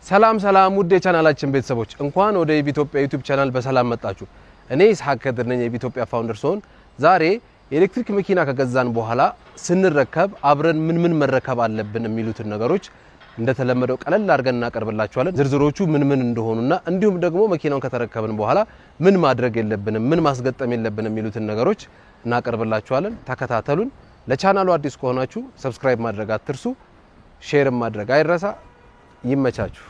ሰላም ሰላም ውድ የቻናላችን ቤተሰቦች፣ እንኳን ወደ ኢትዮጵያ YouTube channel በሰላም መጣችሁ። እኔ ይስሐቅ ከድር ነኝ፣ የኢትዮጵያ founder ሲሆን ዛሬ የኤሌክትሪክ መኪና ከገዛን በኋላ ስንረከብ አብረን ምን ምን መረከብ አለብን የሚሉትን ነገሮች እንደተለመደው ቀለል አድርገን እናቀርብላችኋለን። ዝርዝሮቹ ምን ምን እንደሆኑና እንዲሁም ደግሞ መኪናውን ከተረከብን በኋላ ምን ማድረግ የለብንም፣ ምን ማስገጠም የለብንም የሚሉትን ነገሮች እናቀርብላችኋለን። ተከታተሉን። ለቻናሉ አዲስ ከሆናችሁ subscribe ማድረግ አትርሱ፣ share ም ማድረግ አይረሳ። ይመቻችሁ።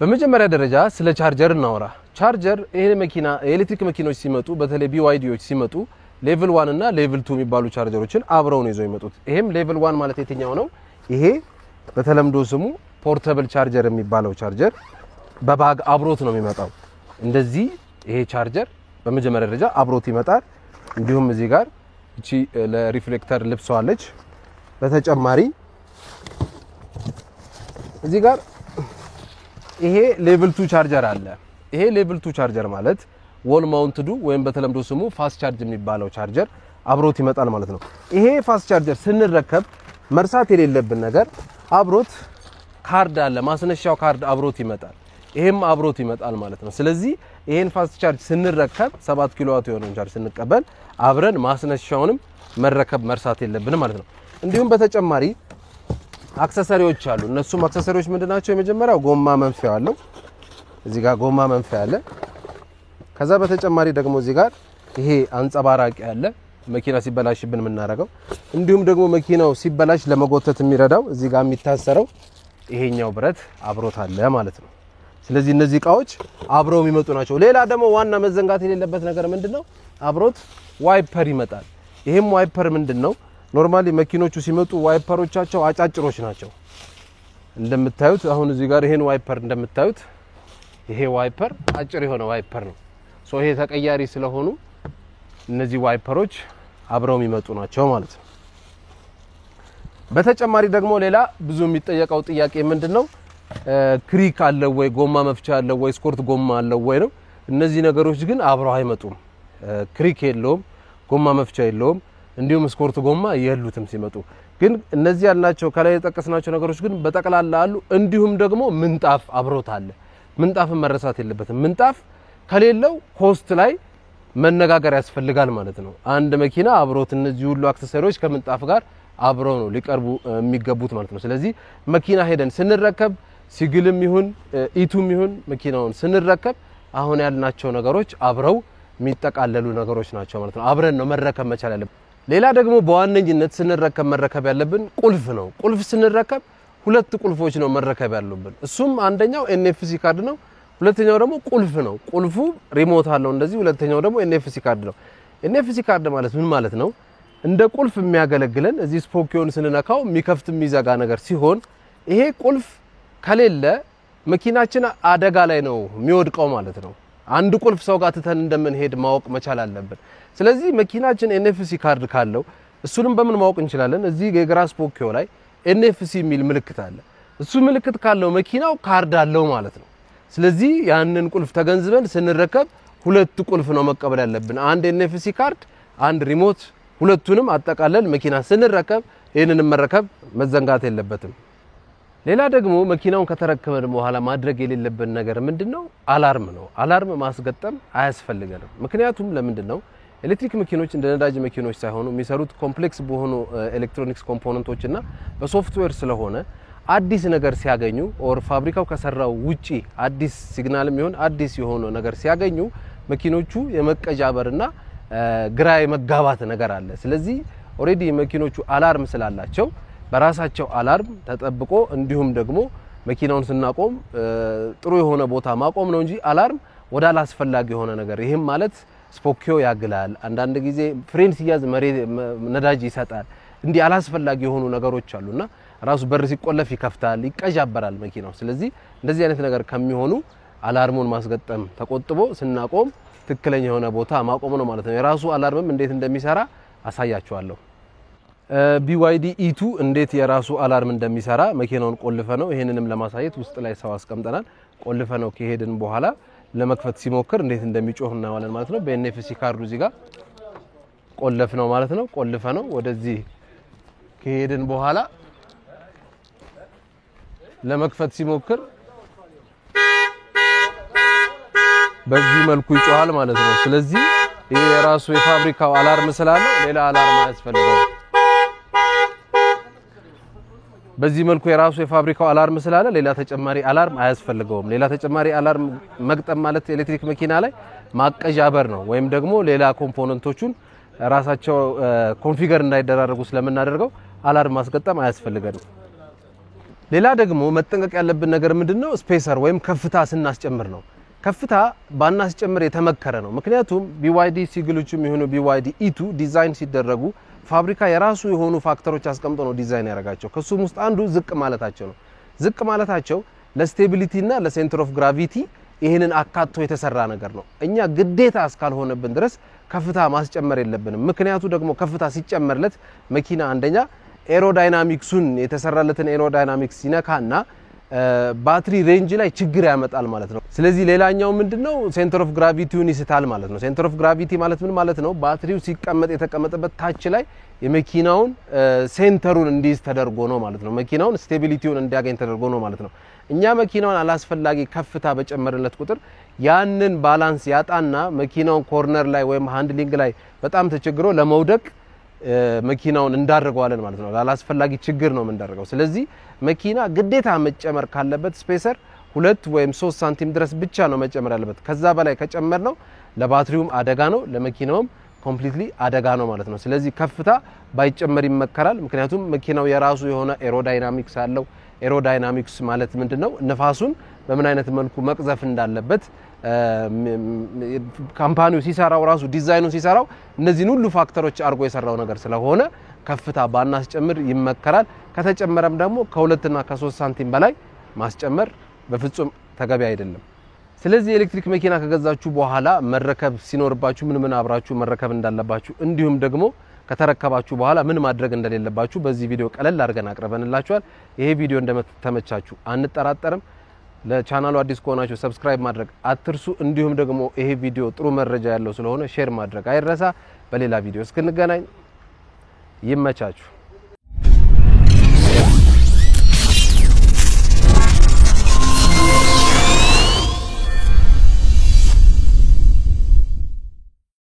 በመጀመሪያ ደረጃ ስለ ቻርጀር እናወራ። ቻርጀር ይሄ መኪና የኤሌክትሪክ መኪኖች ሲመጡ፣ በተለይ BYD ዎች ሲመጡ level 1 እና level 2 የሚባሉ ቻርጀሮችን አብረው ነው ይዘው የሚመጡት። ይሄም level 1 ማለት የትኛው ነው? ይሄ በተለምዶ ስሙ portable charger የሚባለው charger በ bag አብሮት ነው የሚመጣው። እንደዚህ ይሄ ቻርጀር በመጀመሪያ ደረጃ አብሮት ይመጣል። እንዲሁም እዚህ ጋር እቺ ለ reflector ልብሷ አለች። በተጨማሪ እዚህ ጋር ይሄ level 2 ቻርጀር አለ። ይሄ level 2 ቻርጀር ማለት wall mounted ኡ ወይም በተለምዶ ስሙ fast charge የሚባለው ቻርጀር አብሮት ይመጣል ማለት ነው። ይሄ fast charger ስንረከብ መርሳት የሌለብን ነገር አብሮት ካርድ አለ። ማስነሻው ካርድ አብሮት ይመጣል። ይሄም አብሮት ይመጣል ማለት ነው። ስለዚህ ይሄን fast charge ስንረከብ፣ 7 ኪሎዋት የሆነውን ቻርጅ ስንቀበል አብረን ማስነሻውንም መረከብ መርሳት የለብንም ማለት ነው። እንዲሁም በተጨማሪ accessory ዎች አሉ። እነሱም accessory ዎች ምንድናቸው? የመጀመሪያው ጎማ መንፊያ አለው። እዚህ ጋር ጎማ መንፊያ አለ። ከዛ በተጨማሪ ደግሞ እዚህ ጋር ይሄ አንጸባራቂ አለ፣ መኪና ሲበላሽብን የምናደርገው። እንዲሁም ደግሞ መኪናው ሲበላሽ ለመጎተት የሚረዳው እዚህ ጋር የሚታሰረው ይሄኛው ብረት አብሮት አለ ማለት ነው። ስለዚህ እነዚህ እቃዎች አብረው የሚመጡ ናቸው። ሌላ ደግሞ ዋና መዘንጋት የሌለበት ነገር ምንድነው? አብሮት wiper ይመጣል። ይሄም wiper ምንድነው? Normally መኪኖቹ ሲመጡ wiper ኦቻቸው አጫጭሮች ናቸው። እንደምታዩት አሁን እዚህ ጋር ይሄን wiper እንደምታዩት ይሄ wiper አጭር የሆነ wiper ነው። So ይሄ ተቀያሪ ስለሆኑ እነዚህ wiper ኦች አብረው የሚመጡ ናቸው ማለት ነው። በተጨማሪ ደግሞ ሌላ ብዙ የሚጠየቀው ጥያቄ ምንድነው? ክሪክ አለው ወይ፣ ጎማ መፍቻ አለው ወይ፣ ስኮርት ጎማ አለው ወይ ነው። እነዚህ ነገሮች ግን አብረው አይመጡም። ክሪክ የለውም፣ ጎማ መፍቻ የለውም፣ እንዲሁም ስኮርት ጎማ የሉትም ሲመጡ። ግን እነዚህ ያልናቸው ከላይ የጠቀስናቸው ነገሮች ግን በጠቅላላ አሉ። እንዲሁም ደግሞ ምንጣፍ አብሮት አለ። ምንጣፍን መረሳት የለበትም። ምንጣፍ ከሌለው cost ላይ መነጋገር ያስፈልጋል ማለት ነው። አንድ መኪና አብሮት እነዚህ ሁሉ accessory ዎች ከምንጣፍ ጋር አብረው ነው ሊቀርቡ የሚገቡት ማለት ነው። ስለዚህ መኪና ሄደን ስንረከብ Seagull ም ይሁን E2 ም ይሁን መኪናውን ስንረከብ አሁን ያልናቸው ነገሮች አብረው የሚጠቃለሉ ነገሮች ናቸው ማለት ነው። አብረን ነው መረከብ መቻል ያለብን። ሌላ ደግሞ በዋነኝነት ስንረከብ መረከብ ያለብን ቁልፍ ነው። ቁልፍ ስንረከብ ሁለት ቁልፎች ነው መረከብ ያሉብን። እሱም አንደኛው NFC card ነው። ሁለተኛው ደግሞ ቁልፍ ነው። ቁልፉ remote አለው እንደዚህ። ሁለተኛው ደግሞ NFC card ነው። NFC card ማለት ምን ማለት ነው? እንደ ቁልፍ የሚያገለግለን እዚህ ስፖኪዮን ስንነካው የሚከፍት የሚዘጋ ነገር ሲሆን ይሄ ቁልፍ ከሌለ መኪናችን አደጋ ላይ ነው የሚወድቀው ማለት ነው። አንድ ቁልፍ ሰው ጋር ትተን እንደምንሄድ ማወቅ መቻል አለብን። ስለዚህ መኪናችን NFC card ካለው እሱንም በምን ማወቅ እንችላለን? እዚህ የግራ ስፖኪዮ ላይ NFC የሚል ምልክት አለ። እሱ ምልክት ካለው መኪናው ካርድ አለው ማለት ነው። ስለዚህ ያንን ቁልፍ ተገንዝበን ስንረከብ ሁለት ቁልፍ ነው መቀበል ያለብን። አንድ NFC card፣ አንድ remote። ሁለቱንም አጠቃለን መኪና ስንረከብ ይህንንም መረከብ መዘንጋት የለበትም። ሌላ ደግሞ መኪናውን ከተረከበን በኋላ ማድረግ የሌለብን ነገር ምንድነው? Alarm ነው። Alarm ማስገጠም አያስፈልገንም። ምክንያቱም ለምንድነው? ኤሌክትሪክ መኪኖች እንደ ነዳጅ መኪኖች ሳይሆኑ የሚሰሩት complex በሆኑ electronics component ኦች እና በሶፍትዌር ስለሆነ አዲስ ነገር ሲያገኙ or ፋብሪካው ከሰራው ውጪ አዲስ signal ም ይሁን አዲስ የሆነ ነገር ሲያገኙ መኪኖቹ የመቀጃበርና ግራ የመጋባት ነገር አለ። ስለዚህ already መኪኖቹ alarm ስላላቸው በራሳቸው alarm ተጠብቆ እንዲሁም ደግሞ መኪናውን ስናቆም ጥሩ የሆነ ቦታ ማቆም ነው እንጂ alarm ወደ አላስፈላጊ የሆነ ነገር፣ ይህም ማለት ስፖኪዮ ያግላል፣ አንዳንድ ጊዜ ፍሬን ሲያዝ መሬት ነዳጅ ይሰጣል። እንዲህ አላስፈላጊ የሆኑ ነገሮች አሉና ራሱ በር ሲቆለፍ ይከፍታል፣ ይቀዣበራል መኪናው። ስለዚህ እንደዚህ አይነት ነገር ከሚሆኑ alarm ኡን ማስገጠም ተቆጥቦ ስናቆም ትክክለኛ የሆነ ቦታ ማቆም ነው ማለት ነው። የራሱ alarm ም እንዴት እንደሚሰራ አሳያችኋለሁ። BYD E2 እንዴት የራሱ alarm እንደሚሰራ መኪናውን ቆልፈን ነው፣ ይሄንንም ለማሳየት ውስጥ ላይ ሰው አስቀምጠናል። ቆልፈን ነው ከሄድን በኋላ ለመክፈት ሲሞክር እንዴት እንደሚጮህ እናየዋለን ማለት ነው። በ NFC ካርዱ እዚህ ጋር ቆለፍ ነው ማለት ነው። ቆልፈን ነው ወደዚህ ከሄድን በኋላ ለመክፈት ሲሞክር በዚህ መልኩ ይጮሃል ማለት ነው። ስለዚህ ይሄ የራሱ የፋብሪካው alarm ስላለው ሌላ alarm አያስፈልገውም። በዚህ መልኩ የራሱ የፋብሪካው alarm ስላለ ሌላ ተጨማሪ alarm አያስፈልገውም። ሌላ ተጨማሪ alarm መግጠም ማለት ኤሌክትሪክ መኪና ላይ ማቀዣበር ነው፣ ወይም ደግሞ ሌላ component ኦቹን ራሳቸው configure እንዳይደራረጉ ስለምናደርገው alarm ማስገጠም አያስፈልገንም። ሌላ ደግሞ መጠንቀቅ ያለብን ነገር ምንድነው? Spacer ወይም ከፍታ ስናስጨምር ነው። ከፍታ ባናስጨምር የተመከረ ነው። ምክንያቱም BYD Seagull ኦችም የሆኑ BYD E2 ዲዛይን ሲደረጉ ፋብሪካ የራሱ የሆኑ factor ኦች አስቀምጦ ነው ዲዛይን ያደረጋቸው። ከሱም ውስጥ አንዱ ዝቅ ማለታቸው ነው። ዝቅ ማለታቸው ለ stability እና ለ center of gravity ይህንን አካቶ የተሰራ ነገር ነው። እኛ ግዴታ እስካልሆነብን ድረስ ከፍታ ማስጨመር የለብንም። ምክንያቱ ደግሞ ከፍታ ሲጨመርለት መኪና አንደኛ aerodynamics ኡን የተሰራለትን aerodynamics ይነካና ባትሪ range ላይ ችግር ያመጣል ማለት ነው። ስለዚህ ሌላኛው ምንድነው center of gravity ውን ይስታል ማለት ነው። Center of gravity ማለት ምን ማለት ነው? ባትሪው ሲቀመጥ የተቀመጠበት ታች ላይ የመኪናውን center ኡን እንዲይዝ ተደርጎ ነው ማለት ነው። መኪናውን stability ውን እንዲያገኝ ተደርጎ ነው ማለት ነው። እኛ መኪናውን አላስፈላጊ ከፍታ በጨመርለት ቁጥር ያንን balance ያጣና መኪናውን corner ላይ ወይም handling ላይ በጣም ተቸግሮ ለመውደቅ መኪናውን እንዳደርገዋለን ማለት ነው። ላላስፈላጊ ችግር ነው የምንዳርገው። ስለዚህ መኪና ግዴታ መጨመር ካለበት spacer 2 ወይም 3 ሳንቲም ድረስ ብቻ ነው መጨመር ያለበት። ከዛ በላይ ከጨመርነው ለባትሪውም አደጋ ነው፣ ለመኪናውም completely አደጋ ነው ማለት ነው። ስለዚህ ከፍታ ባይጨመር ይመከራል። ምክንያቱም መኪናው የራሱ የሆነ aerodynamics አለው። Aerodynamics ማለት ምንድነው? ንፋሱን በምን አይነት መልኩ መቅዘፍ እንዳለበት company ው ሲሰራው ራሱ ዲዛይኑ ሲሰራው እነዚህን ሁሉ factor ኦች አርጎ የሰራው ነገር ስለሆነ ከፍታ ባናስጨምር ይመከራል። ከተጨመረም ደግሞ ከ2 እና ከ3 ሳንቲም በላይ ማስጨመር በፍጹም ተገቢ አይደለም። ስለዚህ ኤሌክትሪክ መኪና ከገዛችሁ በኋላ መረከብ ሲኖርባችሁ ምን ምን አብራችሁ መረከብ እንዳለባችሁ እንዲሁም ደግሞ ከተረከባችሁ በኋላ ምን ማድረግ እንደሌለባችሁ በዚህ ቪዲዮ ቀለል አድርገን አቅርበንላችኋል። ይሄ ቪዲዮ እንደተመቻችሁ አንጠራጠርም። ለቻናሉ አዲስ ከሆናችሁ subscribe ማድረግ አትርሱ። እንዲሁም ደግሞ ይሄ ቪዲዮ ጥሩ መረጃ ያለው ስለሆነ share ማድረግ አይረሳ። በሌላ ቪዲዮ እስክንገናኝ ይመቻችሁ።